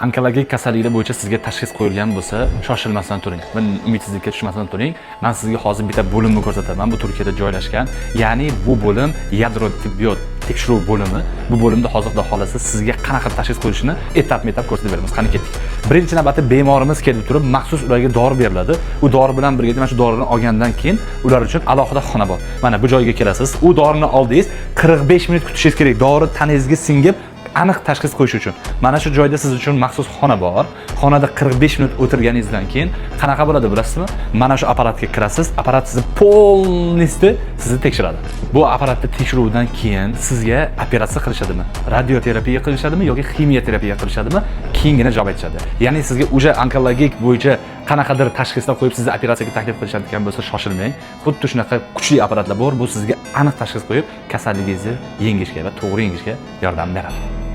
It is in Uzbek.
Onkologik kasalliklar bo'yicha sizga tashxis qo'yilgan bo'lsa, shoshilmasdan turing va umidsizlikka tushmasdan turing. Man sizga hozir bitta bo'limni ko'rsataman. Bu Turkiyada joylashgan. Ya'ni bu bo'lim yadro tibbiyot tekshiruv bo'limi. Bu bo'limda hozir, xudo xohlasa, sizga qanaqa tashxis qo'yilishini etapma-etap ko'rsatib beramiz. Qani, ketdik. Birinchi navbatda bemorimiz kelib turib, maxsus ularga dori beriladi. U dori bilan birga, mana shu dorini olgandan keyin ular uchun alohida xona bor. Mana bu joyga kelasiz. U dorini oldingiz, 45 minut kutishingiz kerak. Dori tanangizga singib, aniq tashxis qo'yish uchun. Mana shu joyda siz uchun maxsus xona bor. Xonada 45 minut o'tirganingizdan keyin qanaqa bo'ladi, bilasizmi? Mana shu apparatga kirasiz. Apparat sizni полностью sizni tekshiradi. Bu apparatni tekshiruvdan keyin sizga operatsiya qilishadimi, radioterapiya qilishadimi yoki ximiyoterapiya qilishadimi, keyingina javob aytishadi. Ya'ni sizga уже onkologik bo'yicha qanaqadir tashxislar qo'yib, sizni operatsiyaga taklif qilishadigan bo'lsa, shoshilmang. Xuddi shunaqa kuchli apparatlar bor. Bu sizga aniq tashxis qo'yib, kasalligingizni yengishga va to'g'ri yengishga yordam beradi.